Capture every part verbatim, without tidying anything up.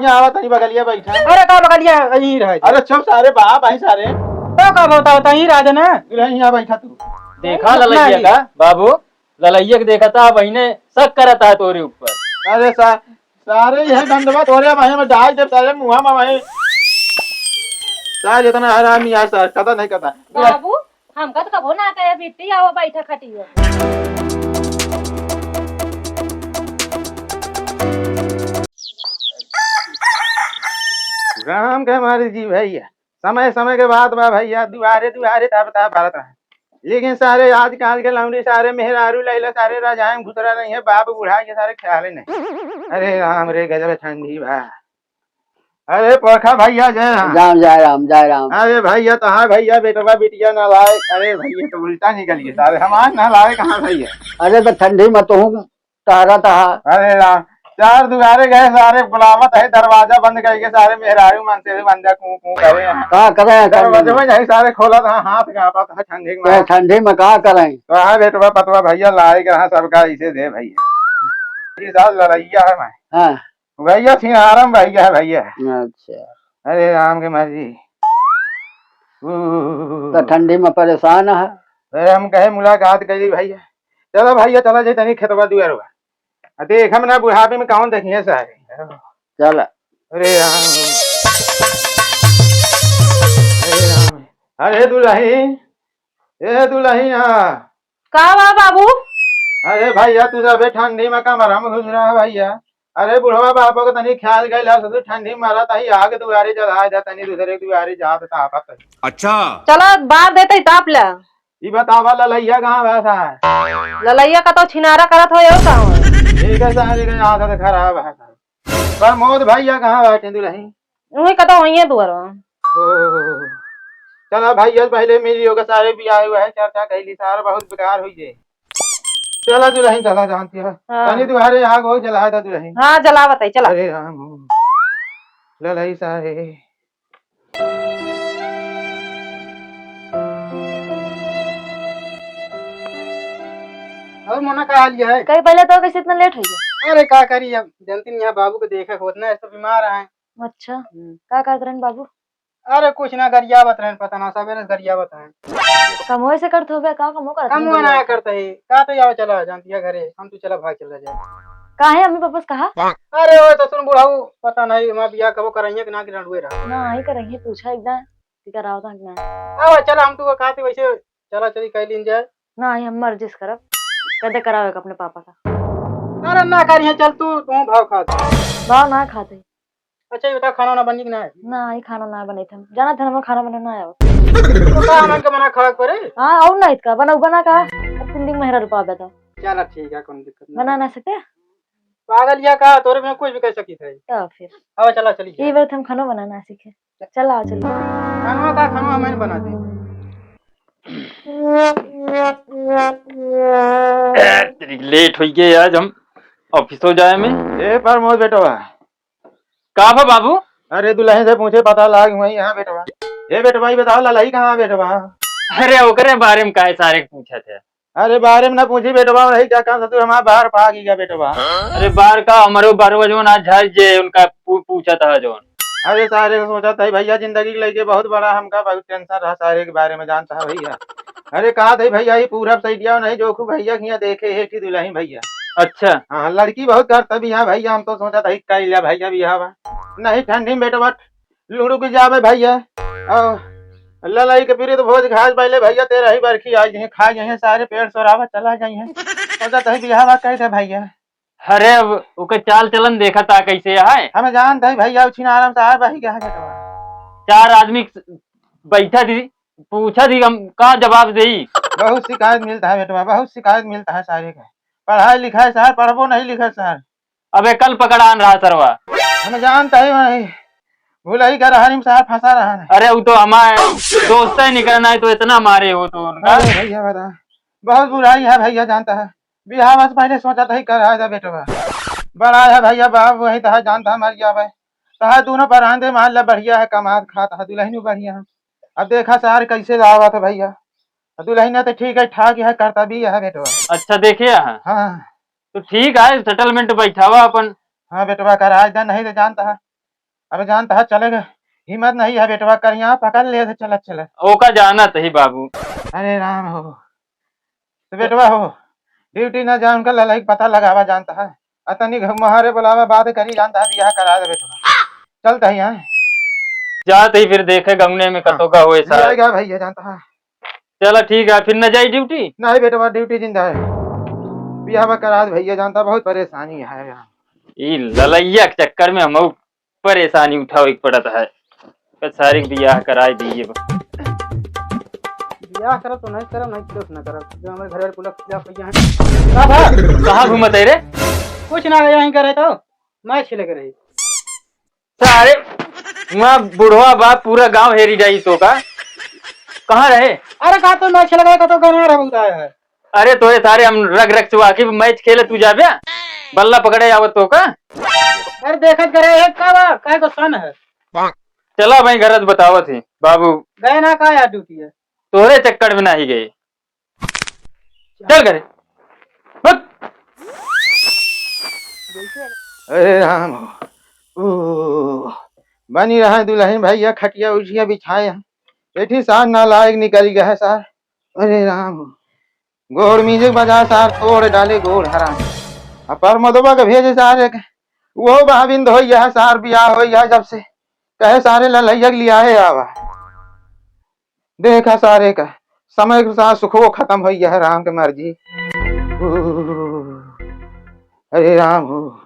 यहाँ आवा, तनी बगलिया बैठा। अरे का बगलिया, यहीं रहे। अरे चुप सारे, बाप आई सारे। तो का होता, होता यहीं रह जाना। दुल्हन यहाँ बैठा तू। देखा ललैया का बाबू, ललैया के देखा था, बहिने शक करता है तोरे ऊपर। अरे सा-, सारे यह गंदवा तोरे बहिने में डाल दे सारे मुँहा में वहीं। सारे जितना हरामी है सर, कदा नहीं कदा। बाबू, हमका तो कबो ना कहे, बिट्टी आओ बैठा खटिया। राम के हमारे जी भैया, समय समय के बात बा भैया, दुआरे दुआरे तब तब भरत है। लेकिन सारे आजकल के लौंडी सारे मेहरारू लैला सारे रजाई में घुसरा नहीं है, बाप बुढ़ा के सारे ख्याल ही नहीं। अरे राम रे, गजब ठंडी बा। अरे पोखा भैया, जय राम। राम, जय राम, जय राम। अरे भैया, तो हाँ भैया, बेटवा बिटिया नालायक। अरे भैया, तो उल्टा निकल गया सारे, हमार नालायक कहाँ भैया? अरे तो ठंडी में तो हूँ टहरत हा। अरे राम, चार दुआरे गए सारे, बुलावत है, दरवाजा बंद करके सारे मेहरारू मन से बंदा कूं कूं करे हैं। का करे हैं ठंडी दरवाजा में? में नहीं सारे खोलत है, हाथ कांपत है ठंडी में। तो ठंडी में का करें? तो हाँ बेटवा पतवा भैया लाए के हाँ सबका इसे दे भैया। ये साल लड़ैया है मैं। हाँ। भैया सिंहारम भैया है भैया। अच्छा। अरे राम के मर्जी। तो ठंडी में परेशान है। अरे हम कहे मुलाकात करी भैया। चलो भैया, चला जाए तनी खेतवा दुआरवा। आ देख, हम ना बुढ़ापे में कौन देखिए सारे। चल। अरे राम। अरे राम। अरे दुलही, ए दुलही, हाँ। का बा बाबू? अरे भैया, तू सबे ठंडी में कमरा में घुस रहा है भैया। अरे बुढ़वा बापो को तनी ख्याल गइल है, ससुर ठंडी में मरत है, आग दुआरे जलाए दे, तनी दूसरे दुआरे जात तापत है। अच्छा। चलो, बार देते ताप ले। ई बतावा ललैया कहाँ बा सार? ललैया का तो छिनारा करत हो, यो का हो? ठीक है सार, ये आदत खराब है सार। प्रमोद भैया कहाँ बाटे दुलही? उहे का तो वहीं है दुआरा। ओ, चला भैया पहले मिली होगा सारे बियाह हुआ है, चर्चा कैली सार बहुत बेकार हुई जे। चला दुलही चला जानती है। हाँ। तनी दुआरे आग हो जला था दुलही। हाँ जला बताई चला। अरे राम। ललही सारे। और मोना का हाल ये है? कहीं पहले तो कैसे इतना लेट हो गया? अरे का करी अब, जनती नहीं है बाबू को देखे होत ना, ऐसे बीमार है। अच्छा, हम्म। का करत रहन बाबू? अरे कुछ ना, गरियावत रहन, पता ना, सवेरे से गरियावत रहन। कमो ऐसे करत होबे, का कमो करत कमो रहन? ना करते ही, का तो आवे चला, जानती है घरे, हम तो चला भाग चला जाए। काहे अम्मी पापा से कहा? अरे वो तो सुन बुढ़ाऊ, पता नहीं, हमारा बियाह कबो कराइए कि ना कि रंडुए रहा। ना, ही कराइए, पूछा एकदम। टिका राव तक ना। अब चला, हम तो कहते वैसे चला चली कह लीन जाए। ना, हम मर्जी से करब। कदे करावे का अपने पापा का। अरे ना करिए, चल तू, तू भाव खा। भाव ना खाते। अच्छा, ये बता, खाना ना बनी कि ना? ना, ये खाना ना बने थे। जाना था, हमें खाना बनाना है। तो का हमन के बना खावे के पड़े? हाँ, और ना इतका, बना, बना का? अब तीन दिन मेहरा रुपा बेटा। चला ठीक है, कौन दिक्कत नहीं। बना ना सकते? पागल या का, तोरे में कुछ भी कह सकी थे। तो फिर? अब चला, चली ये बात हम खाना बनाना सीखे। चला, चला। खाना का खाना हमें बना दे। ए, तेरी लेट हो गई आज हम ऑफिस हो जाए में। ए प्रमोद बेटवा। का बा बाबू? अरे दुलही से पूछे पता लाग हुई यहाँ बेटवा। ए बेटवा, ये बताओ ललही कहाँ बेटवा? अरे ओकरे बारे में काहे सारे के पूछत है? अरे बारे में ना पूछी बेटवा, वही क्या काम ससुर हमारा बाहर पा गया बेटवा। अरे बार का हमरो बरवा जौन आज झर जे उनका पू-, पूछत है जौन। अरे सारे सोचत है भैया जिंदगी के लेके बहुत बड़ा हमका बहुत टेंशन रहा सारे के बारे में जानता है भैया। अरे कहा थे भैया ये पूरब सैडिया नहीं जोखू भैया के यहाँ देखे है कि दुलही भैया। अच्छा। हाँ लड़की बहुत करता भी यहाँ भैया, हम तो सोचत है कह लिया भैया बियाह बा। नहीं ठंडी में बेटवा लुढ़ुक जावे भैया। और ललई के पीरित भोज घास पहले भैया तेरा ही बरखी आ जाइए, खा जाइए सारे पेट सोरावा चला जाइए। सोचा तही बियाह बात कही थे भैया। अरे अब ओके चाल चलन देखा था कैसे है। हम जानते हैं भैया उछिन आराम से आ बही गया है बेटवा। चार आदमी बैठा थी, पूछा थी हम का जवाब देई। बहुत शिकायत मिलता है बेटवा, बहुत शिकायत मिलता है सारे का। पढ़ाई लिखाई सर, पढ़बो नहीं लिखे सर। अबे कल पकड़ान रहा सरवा। हम जानता ही वही भुलाई का रहा, हम साथ फंसा रहा है। अरे वो तो हमारे दोस्त ही निकलना है तो इतना मारे हो तो उनका। अरे भैया बता, बहुत बुराई है भैया जानता है। बिहाव से पहले सोचा था ही कर रहा था बेटवा। बड़ा है भैया बाप वही तो है जानता है मर गया भाई। तो है दोनों पर आंधे मार ला बढ़िया है कमात खात है दुलहिन बढ़िया है। अब देखा सार कैसे लावा था भैया। दुलहिन तो ठीक है ठाक है करता भी है बेटवा। अच्छा देखे है। हाँ। तो ठीक है सेटलमेंट बैठावा अपन। हाँ बेटवा कराए दे नहीं तो जानता है। अरे जानत ह, चले गए, हिम्मत नहीं है बेटवा, करिया पकड़ ले थे, चलत चलत। ओका जानत ही बाबू। अरे राम हो, तो बेटवा हो, ड्यूटी ना जा, उनका ललई के पता लगावा जानत ह। अतनी घ-, मोहरे बुलावा, बात करी जानत ह, बियाह करा दे बेटवा। चलत ही यहाँ। जात ही फिर देखे गमने में हाँ। कतो का होए सार। जाएगा भैया जानत ह। चला ठीक है, फिर न जाई ड्यूटी? नहीं बेटवा, ड्यूटी जिंदा है। बियाह करा दे भैया जानत ह, बहुत परेशानी है यहाँ। ई ललैया के चक्कर में हम परेशानी उठावे के पड़त है। बस सारे के बियाह कराए दिए बा। बियाह करब तो नहीं करब, नहीं कुछ ना करब। जो हमारे घर वाले पूरा खिलाफ भैया हैं। का भा? कहाँ घूमत है रे? कुछ ना, यहीं करे तो मैच खेले के रही। सारे वहाँ बुढ़वा बा, पूरा गांव हेरी जाई तो का। कहाँ रहे? अरे का तो मैच खेले गए, का तो गाना रहे, बहुत आया है। अरे तोरे सारे हम रग रग चुआ के मैच खेले तू जाबे, बल्ला पकड़े आवत तो का? अरे देखत करे, एक का बा, काहे को सन है? चला भाई, गरज बतावत ही बाबू। गए ना का यार ड्यूटी है? तोरे चक्कर में नाही गए। चल घरे। हट। अरे राम हो। ओ, बनी रहा दुल्हन भैया, खटिया उठिया बिछाए हैं। बैठी सार नालायक निकल गया है सार। अरे राम हो। गोड़ मीजे बजा सार, तोड़ डाले गोड़ हराम। अब परमोदवा के भेजे सार एक, वो बहाबिंद हो गया है सार, बियाह हो गया है जब से। कहे सारे ललैया के लियाए आवा। देखा सारे का, समय के साथ सुखो खत्म हो गया है, राम के मर्जी। अरे राम हो।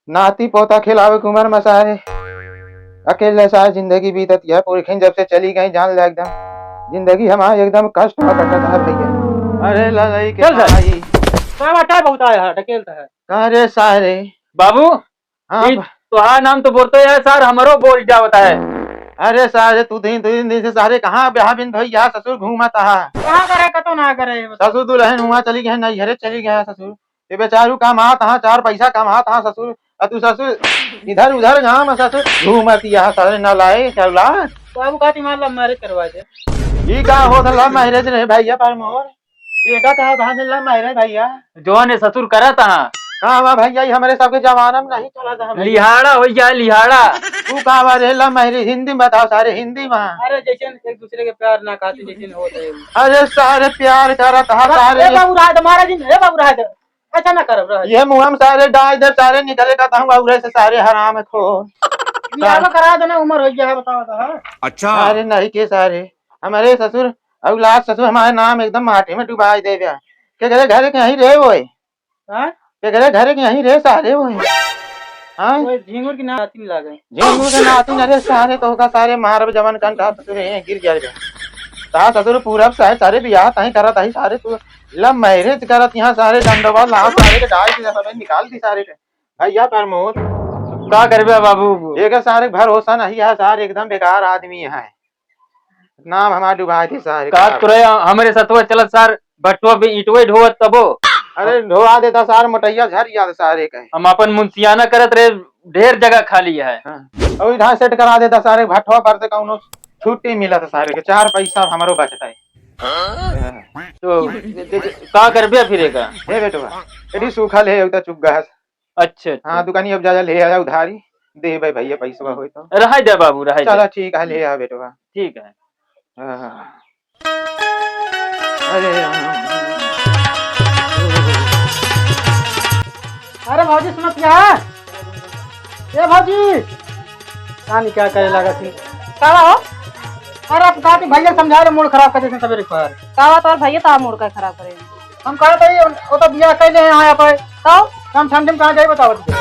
नाती पोता खिलावे के उम्र में सारे अकेले सारे जिंदगी बीतत है। पुरखिन जब से चली गई, जान ले एकदम जिंदगी हमारी एकदम कष्ट में कटत है भैया। अरे ललई के चल सारे। भाई। का बता बहुत आया है, ढकेलता है। का रे सारे? बाबू, हाँ, ई बा- तोहार नाम तो बोलते यार सार, हमरो बोल जावत है। अरे सारे, तू दिन, दो दिन, दिन से सारे कहाँ बहाबिंद भैया ससुर घूमत हा? कहाँ करे, कतो ना करे। ससुर दुल्हन हुआ चली गए, नैहरे चली गए ससुर। ये बेचारू कमात हा, चार पैसा कमात हा ससुर, और तू ससुर इधर उधर गाँव में ससुर घूमत हा सारे नालायक औलाद। बाबू कहती मार love marriage करवा दे। ये का होत love marriage रे भैया पर मोर? ये का कहा था love marriage भैया? जौन है ससुर करत हा। का बा भैया, ये हमरे सबके जमाना में नहीं चला था भैया। लिहाड़ा हो गया, लिहाड़ा। तू का बा रे love marriage? हिंदी में बताओ सारे, हिंदी में। अरे जैसे एक दूसरे के प्यार ना खाते जैसे होते हैं। अरे सारे प्यार करत हा सारे। ए बाबू राज, मारा जी, ए बाबू राज। अच्छा ना करब, रह। ये मुँह में सारे डाल दे, सारे निकले का तहूँ औरे से सारे हराम खो। बियाह करा देना, उम्र हो गया है, बताओ तो, हाँ? अच्छा। अरे नहीं के सारे, हमारे ससुर, औलाद ससुर हमारे नाम एकदम माटी में डुबाई दे ब्या। के करे घर के यहीं रहे वो है? हाँ? के करे घर के यहीं रहे सारे वो है? हाँ? वो झिंगुर की नातिन लागे। झिंगुर के नातिन, अरे सारे तो होगा सारे मारब जवन कंटा ससुर है, गिर गया रे। ता ससुर पूरब सारे, सारे बियाह ताही करत आई सारे तू love marriage करत यहाँ सारे डंडवा लाओ सारे के डाल के सब निकाल दी सारे के। भैया प्रमोद। का करबे बाबू? एक सारे भरोसा नहीं है सारे, एकदम बेकार आदमी है। नाम हमार डुबाए थे सारे का का। तुरे हमरे सतवा चलत सार भट्टो भी ईंटवे ढोवत तबो। अरे ढोवा देता सार, मोटैया झर गया सारे के। हम अपन मुंशियाना करत रहे, ढेर जगह खाली है। हाँ। और इधर सेट करा देता सारे भट्टवा पर से कौनो छुट्टी मिलत सारे के, चार पैसा हमरो बचता है। तो का करबे फिर एका? हे बेटवा, एडी सूखा ले उता चुग्गा है। अच्छा, अच्छा। हाँ, दुकानी अब जा, जा ले आया उधारी, देबे भैया पैसवा होई तो। रहे दे बाबू, रहे दे। चला ठीक है, ले आ बेटवा। ठीक है। हाँ। अरे राम। अरे भौजी सुनत क्या है? ए भौजी, रानी क्या करे लागत है? का हो? अरे आप कहा कि भैया समझा रहे, मूड खराब कर देते सवेरे पर। का बात और भैया तो मूड का खराब करे? हम कहत हई, वो तो बियाह कैले हैं यहाँ पे। तो? हम ठंडी में कहाँ जाए बताओ तुझे?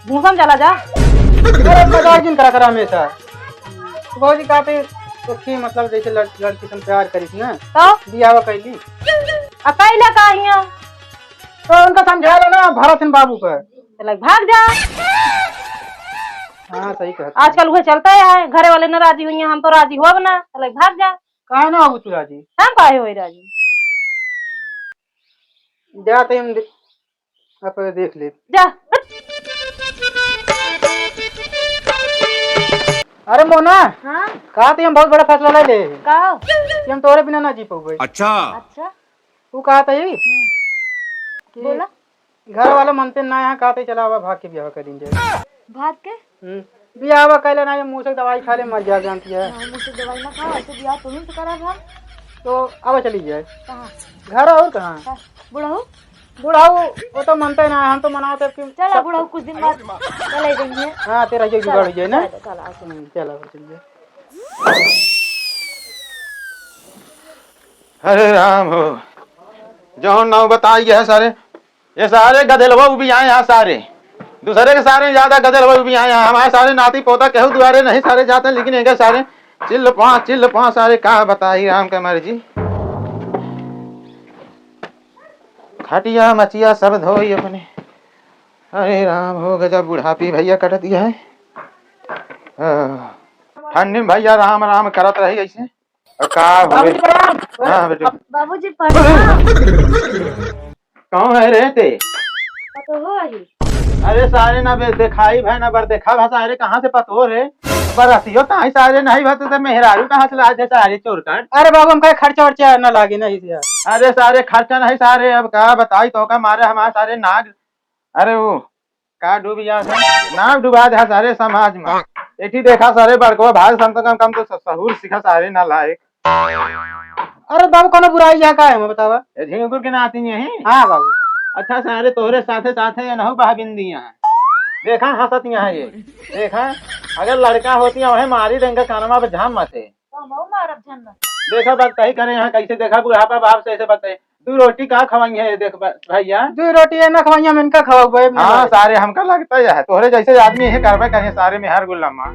भूषण चला जा। अरे मजाक जिन करा करा हमेशा। तो भौजी कहते, तो की मतलब जैसे लड़-, लड़की से हम प्यार करी थी ना। तो? बियाह कैली। आ कैला का हिया? तो उनका समझा लो ना भरत सिंह बाबू का। तो लग भाग जा। हाँ, सही कहत। आजकल वह चलता है, घरे वाले ना राजी हुई हैं, हम तो राजी होब ना, तो लग भाग जा। काहे ना हो तू राजी? हम काहे होई राजी? जा तो हम दे-, आप देख ले। जा। अरे मोना, हाँ? कहा तो हम बहुत बड़ा फैसला ले ले। का? कि हम तोरे बिना ना जी पाऊबे। अच्छा। अच्छा। तू कहा था ही हम्म। कि बोला। घर वाला मनते ना यहाँ, कहा था चला अब भाग के बियाह कर दीजिए। भात के? हम्म। बियाह कइले ना, ये मूसक दवाई खा ले, मर जा जानती है। हाँ, मूसक दवाई ना खाओ, ऐसे बियाह तुम ही तो करा था। तो अब चली जाए। कहाँ? घर और कहाँ? हाँ, बुढ़ऊ? बुढ़ऊ, वो तो मनते ना, हम तो मनाओ तब कि चला सब बुढ़ऊ, कुछ दिन बाद चले जाएंगे। हाँ, तेरा ये जुगाड़ हो जाए ना। चला, चला, चला। हम्म, चला, अब चलिए। अरे राम हो, जौन नाव बताई है सारे, ये सारे गधेलवा भी आए यहाँ सारे। दूसरे के सारे ज्यादा गधेलवा भी आए यहाँ। हमारे सारे नाती पोता केहू दुआरे नहीं सारे जाते, लेकिन इनके सारे चिल्ल पाँ, चिल्ल पाँ सारे, का बताई राम के मर्जी। खटिया मचिया सब धोई अपने। अरे राम हो, गजब बुढ़ापी भैया कटत है। हाँ। ठंडी में भैया राम राम करत रही ऐसे। और का हुए? बाबूजी प्रणाम। हाँ, बेटी। बाबूजी प्रणाम। कौन है रे ते? पतोहो आही। अरे सारे ना बे-, देखाई भै ना बर देखा भै सारे, कहाँ से पतोह रे? बरसियो ताई सारे नहीं भै, तो मेहरारू कहाँ से लाए थे सारे चोरकट? अरे बाबू, हमका खर्चा वर्चा ना लागे, नहीं से यार। अरे सारे खर्चा नहीं सारे, अब का बताई तो का मारे हमारे सारे नाग, अरे वो का डूब गया था? नाम डुबा दे सारे समाज में। एक ही देखा सारे बड़कवा भाई, कम से कम, कम तो सहूर सीखा सारे नालायक। अरे बाबू, कोनो बुराई यहाँ का है, मैं बतावा? ए, झिंगुर के नाती यही? हाँ बाबू। अच्छा सारे तोहरे साथे साथे ये नहु बहा बिंदी यहाँ। देखा हंसत यहाँ ये। देखा, अगर लड़का होती है, वही मारी देंगे कानमा पे झाम मते। तो हम मारब झन्ना। देखा बात तही करे यहाँ कैसे, देखा बुढ़ापा बाप से ऐसे बात है। दू रोटी का खवाई है, देख ब-, भैया। दू रोटी ये ना खवाई, हम इनका खवाऊ भाई, अपने हाँ, भाई। सारे हमका लगता ही है, तोहरे जैसे आदमी है, करबे करिए सारे में हर गुलामा।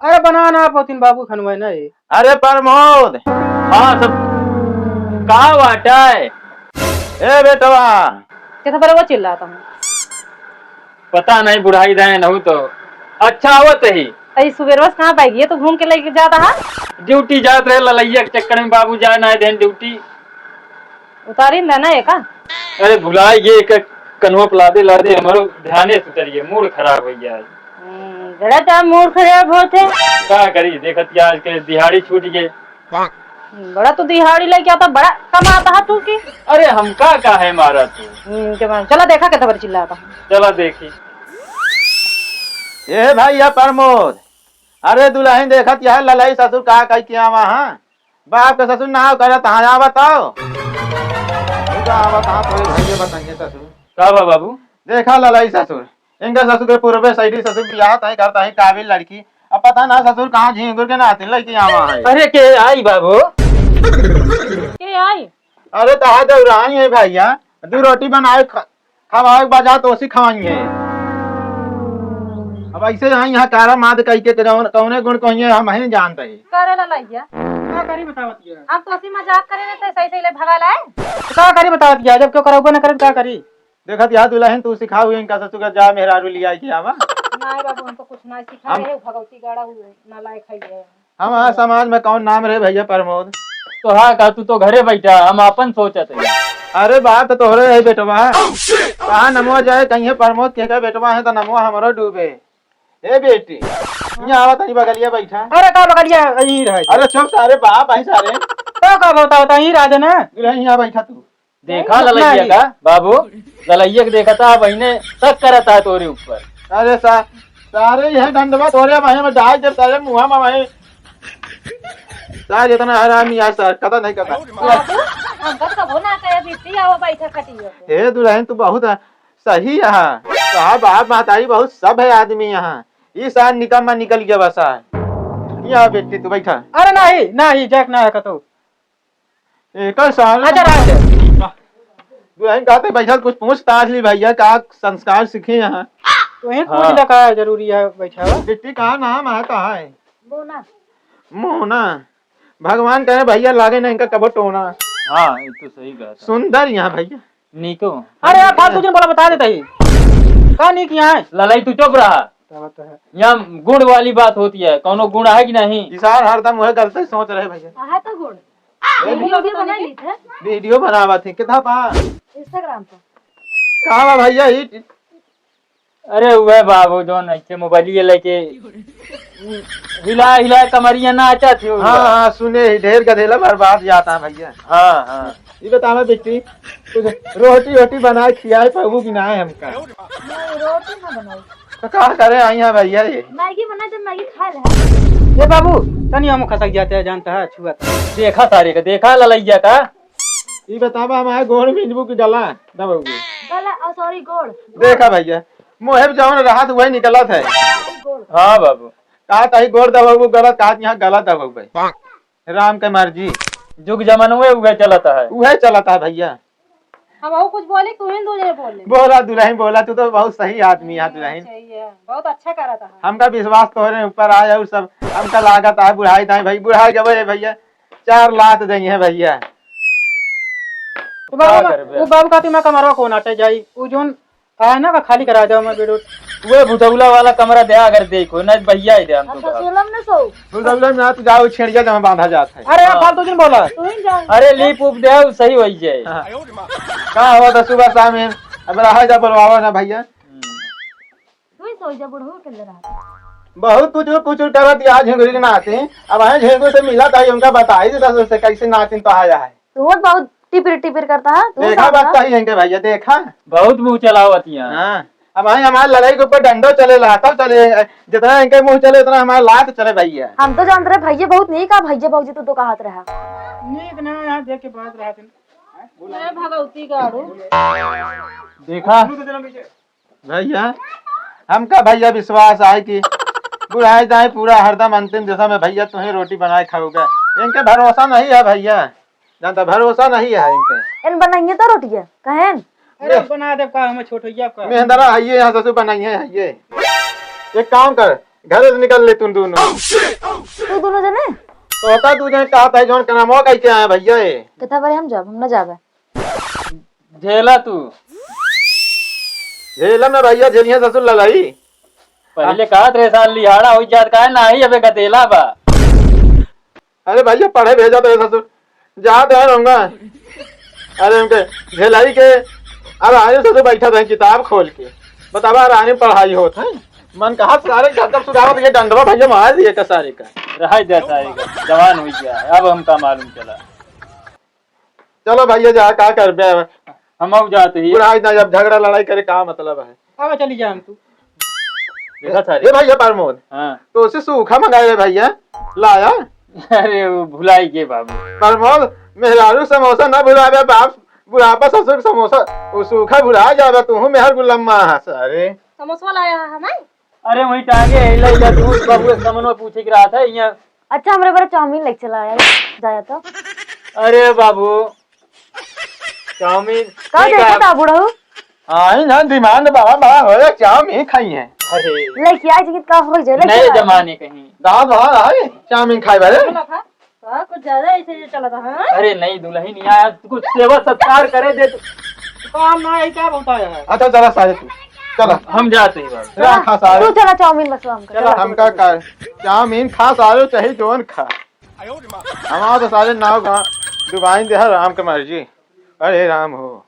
अरे बना ना पोतिन बाबू खनवाए ना ये। अरे प्रमोद। हाँ सब, का बाटा है? ए बेटवा। कितना बड़े वो चिल्लाता हूँ। पता नहीं बुढ़ाई रहे नहु तो। अच्छा आवत ही। अरे सुबेरवा से कहाँ पाएगी? ये तो घूम के लेके जाता है। ड्यूटी जात रहे ललैया के चक्कर में बाबू जाए ना देन ड्यूटी। उतारी ना ना एका। अरे भुलाए ये एक कन्हो पे लादे लादे हमारो ध्याने से उतरिए, मूड खराब हो गया है। हम्म, बड़ा तो मूड खराब होत है। का करी, देखत कि आज के दिहाड़ी छूट गए। हम्म, बड़ा तो दिहाड़ी लेके आता, बड़ा कमाता है तू की। अरे हमका का है मारा तू? हम्म, के मार-, चला देखा के तबर चिल्लाता है। चला देखी। ए भैया प्रमोद, अरे दुल्हन देखत यह ललई ससुर का कही के आवा हाँ? बाप के ससुर नाव करत हाँ, आवत आओ। तू का आवत हाँ, थोड़ी भैया बताइए ससुर। का बा बाबू? देखा ललई ससुर, इनका ससुर के पूर्वे सैडी ससुर बियाह तय करता है काबिल लड़की। अब पता ना ससुर कहाँ झिंगुर के नाती लइके आवा है। अरे के आई बाबू? के आई? अरे तहा देवरानी है भैया, दू रोटी बनाए ख-, खवाए के बजा तो उसी खवाई है। अब ऐसे यहाँ, यहाँ कारा माद कही के कौन-, कौने गुण कहिए हम ही जानते हैं। करे ला लइया। का करी बतावत ये? हम तो ऐसी मजाक करे रहे थे, सही सही ले भगा लाए। का करी बतावत ये? जब क्यों करौबे न करे, का करी? देखत यह दुल्हन तू सिखाऊ इनका ससुर का जा मेहरारू लिया के आवा। नहीं बाबू, हम तो कुछ नहीं सिखा हम रहे, भगवती गाड़ा हुए, नालायक है ये। हम हाँ समाज में कौन नाम रहे भैया प्रमोद? तो हाँ का, तू तो घरे बैठा, हम अपन सोचत है। अरे बात तो तोहरे है बेटवा। कहाँ नमवा जाए, कहीं प्रमोद के का बेटवा है तो नमवा हमरो डूबे। ए बेटी, यहाँ आवा तनी बगलिया बैठा। अरे का बगलिया, यहीं रह जा। अरे चुप सारे, बाप है सारे। तो का बताओ, तो यहीं रह जा ना। दुल्हन यहाँ बैठा तू। देखा नहीं, ललैया नहीं। का बाबू, ललैया के देखा था, बहिने शक करत है तोरे ऊपर। अरे सा-, सारे यह डंडवा तोरे भाई में डाल दे, सारे मुँह में भाई। सारे इतना हरामी यार, सर, कदा नहीं कदा। बाबू, हमका कबो ना कहे, बिट्टी आवा बैठा खटिया पे। हे दुल्हन, तू बहुत सही है। साहब, आप महतारी बहुत सब है आदमी यहाँ। ये सार निकम्मा निकल गया बस है। यहाँ बेटी तू बैठा। अरे नहीं, नहीं, जैक ना है कतो। एकर साल अच्छा, रह दे। दुल्हन कहते बैठल कुछ पूछताछ ली भैया, का संस्कार सीखे यहाँ? तो ही पूछ हाँ। ले का जरूरी है बैठा हुआ? बेटी का नाम है, कहाँ है? मोना। मोना। भगवान करे भैया लागे ना इनका कबो टोना। हाँ, ये तो सही कहा था। सुंदर यहाँ भैया। नीको। अरे यार फालतू जिन बोला बता देता ही। का नीक यहाँ है? ललाई तू चुप रहा। क्या बात है? यहाँ गुण वाली बात होती है, कौनो गुण है कि नहीं? ई सार हरदम वह गलत सोच रहे भैया। कहा तो गुण। ए, वीडियो भी बना ली थे। वीडियो बनावा थे, कितना पा? Instagram पर। कहाँ बा भैया ई? अरे वह बाबू जौन ऐसे मोबाइल ये लेके हिला हिला कमरिया नाचा थे हाँ, वह। हाँ, सुने ही ढेर गधेला बर्बाद जाता है भैया। हाँ, हाँ। ये बतावा बेटी, कुछ रोटी वोटी बनाए खियाए पाबू कि ना है हमका? नहीं, रोटी ना बनाई। तो का करे आई है भैया ये? मैगी बना, जब मैगी खा ले। ए बाबू, तनी हम खसक जाते हैं, जानता है, छुआ था। देखा सारे का, देखा ललैया का। ई बतावा, हमारे गोड़ मिलबू की गला दबाबू? गला, ओ, सॉरी, गोड़। देखा भैया, मुँहे पे जौन रहत वही निकलत है। गोड़। हाँ बाबू। कहा ताही गोड़ दबाबू गलत, कहा यहाँ गला दबाबू भाई। राम के मर्जी। जुग जमाना उहे, उहे चलत है। उहे चलत है भैया। हम और कुछ बोले, तू ही दो जने बोले। बोला दुल्हन, बोला, तू तो बहुत सही आदमी है दुल्हन। सही है, बहुत अच्छा करत है। हमका विश्वास तोहरे ऊपर आया और सब हमका लागत है बुढ़ाई दाई भाई, बुढ़ाई गवे है भैया, चार लात देंगे है भैया। वो बाबू का करबे? वो बाबू का तुम्हारा कमरवा कौन आटे जाई? वो जोन आए ना का खाली करा दे हमारे बेडरूम। उहे भुतौला वाला कमरा दे अगर देखो, नहीं भैया ही दे हम अब तो। ससुरम में सो। भुतौला में ना तू जाओ छेड़िया जमा बांधा जात है। अरे हाँ। फालतू जिन बोला। तू ही जाओ। अरे लीप उप दे, उ सही होई जाए। हाँ। का हो तो सुबह शाम में अब रहा जा बोलवावा ना भैया। हम्म। तू ही सोई जा बुढ़ऊ के ले रहा। बहुत कुछ कुछ करत या झिंगुरी के नाते। अब है झिंगुर से मिला ताई उनका बताई दे दस से कैसे नातिन तो आया है। तू बहुत टिपिर टिपिर करता है, तू देखा समझा। बात सही है इनके भैया, देखा। बहुत मुँह चलावत यहाँ। हाँ, अब भाई हमारे लड़ाई के ऊपर डंडो चले, लातो चले, जितना इनके मुँह चले उतना हमारा लात चले भैया। हम तो जानते रहे भैया बहुत नीक आ, भैया भौजी तो, तो कहत रहा। नीक ना यहाँ देख के बात रहा थे। मैं भगवती गाड़ू। देखा। भैया, हमका भैया विश्वास आए कि बुढ़ाई जाए पूरा हरदम अंतिम दिशा में भैया तुम्हें रोटी बनाए खाओगे। इनके भरोसा नहीं है भैया, जानता भरोसा नहीं है इनके। इन बनाइए तो रोटिया, कहेन? अरे ले। बना दे का, हमें छोट होइया का। मेहंदरा है ये, यहाँ ससुर बनाइए है ये। एक काम कर, घर से निकल ले तुम दोनों। तू दोनों जने? तो होता तू जने कहा था, जौन कनामो कह के आया भैया ये। कितना बारे हम जाब, हम ना जाबे। झेला तू। झेला में भैया झेलिया ससुर ललाई। पहले कहत रहे साल लिहाड़ा हो जात, काहे नाही अबे गदेला बा। अरे भैया पढ़े भेजा तो ससुर, जात है रहूंगा। अरे उनके झेलाई के, अब आने ससुर बैठा रहे किताब खोल के, बतावा रानी पढ़ाई होत है। मन कहा सारे घर तक सुधारो तो ये डंडवा भैया मार दिए का सारे का। रहाई दे सारे का, जवान हो गया है, अब हमका मालूम चला। चलो भैया, जा, का करबे अब? हम अब जाते ही। बुढ़ाई ना, जब झगड़ा लड़ाई करे, का मतलब है? अब चली जा हम तू। देखा सारे। ए भैया प्रमोद, हाँ। तो उसे सूखा मंगाए रे भैया, लाया? अरे, वो भुलाई के बाबू। प्रमोद, मेहरारू समोसा ना भुलावे बाप, बुढ़ापा ससुर समोसा, वो सूखा भुला जावे, तू मेहर गुलम्मा है सारे। समोसा लाया है हमें? अरे, वहीं टांगे है, ले जा तू, बाबू, समनवा पूछे के रहा था, यहाँ अच्छा, हमरे बरे चाउमीन लेके चला आया, जाया तो। अरे बाबू, चाउमीन का ठीक है। देखा था बुढ़ऊ? हाँ, ही ना, demand बड़ा, बड़ा हो रहा, चाउमीन खाई है। अरे। लेके आई जी, का हो जाए, लेके नए आई। जमाने कहीं। दांत बड़ा है, चाउमीन खाए वाले। चला था? हाँ, कुछ ज्यादा ऐसे ये चला था, हाँ? अरे नहीं दुल्हन, यहाँ आज कुछ सेवा सत्कार करे दे तू। काम ना है, क्या बोलता है? अच्छा, चला सारे तू, चला। हम जाते हैं बाबू। रखा सारे। तू चला, चाउमीन बसवा हमका, चला। चला। हमका का, चाउमीन खा सारे, चाहे जोन खा। हमारा तो सारे नाव गा-, डुबाइन दे है राम के मर्जी। अरे राम हो।